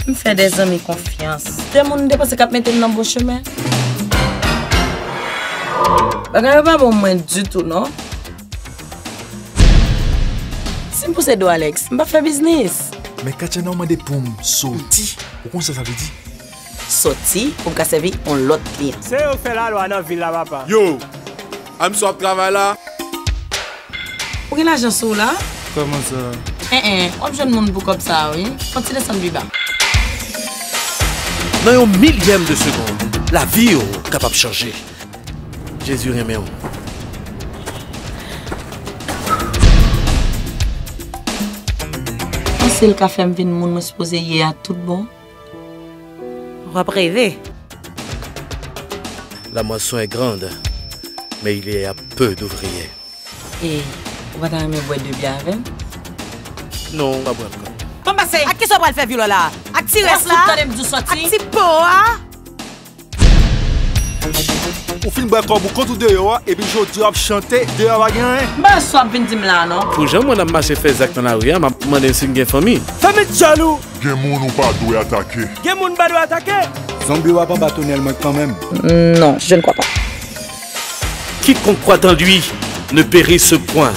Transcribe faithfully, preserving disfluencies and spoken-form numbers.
M fè de zanmi konfyans. De moun m te panse k ap mete m nan bon chemen. Bagay yo pa bon mwen ditou non. Si m pouse do Alex, m p ap fè biznis. Men Katiana ou mande pou m soti. Ou konn sa sa vle di? Soti pou m ka sèvi yon lòt kliyan. Se yo k fè lalwa nan vil la papa. Yo, Amso ap travay la. Ou gen lajan sou w la? Kòman sa? En en, w ap jwenn moun pou kòb sa a wi. Fon ti desann pi ba. Nan yon milyèm de segonn, lavi w kapab chanje. Jezi renmen w. Panse l ka fè m vin moun mwen sipoze ye a tout bon? W ap reve. La moisson est grande, mais il y a peu d'ouvriers. E ou pa ta renmen bwè de byè avè m? Non, m pa bwè ankò. Bon pase! Ak kisa w pral fè vyolò la? Ak ti rès la? Tande m di w soti. Ak ti po a? Ou fin bwè kòb ou kont ou deyò a, epi jodi a w ap chante, deyò a pa gen anyen. M pa sou ap vin di m la non. Pou jan mwen ap mache fè zak nan lari a, m ap mande m si m gen fanmi. Fèmen djòl ou! Gen moun ou pa dwe atake. Gen moun pa dwe atake. Zonbi w ap anba tonèl mwen kanmenm. Non, je ne crois pas. Quiconque croit en lui ne périsse point.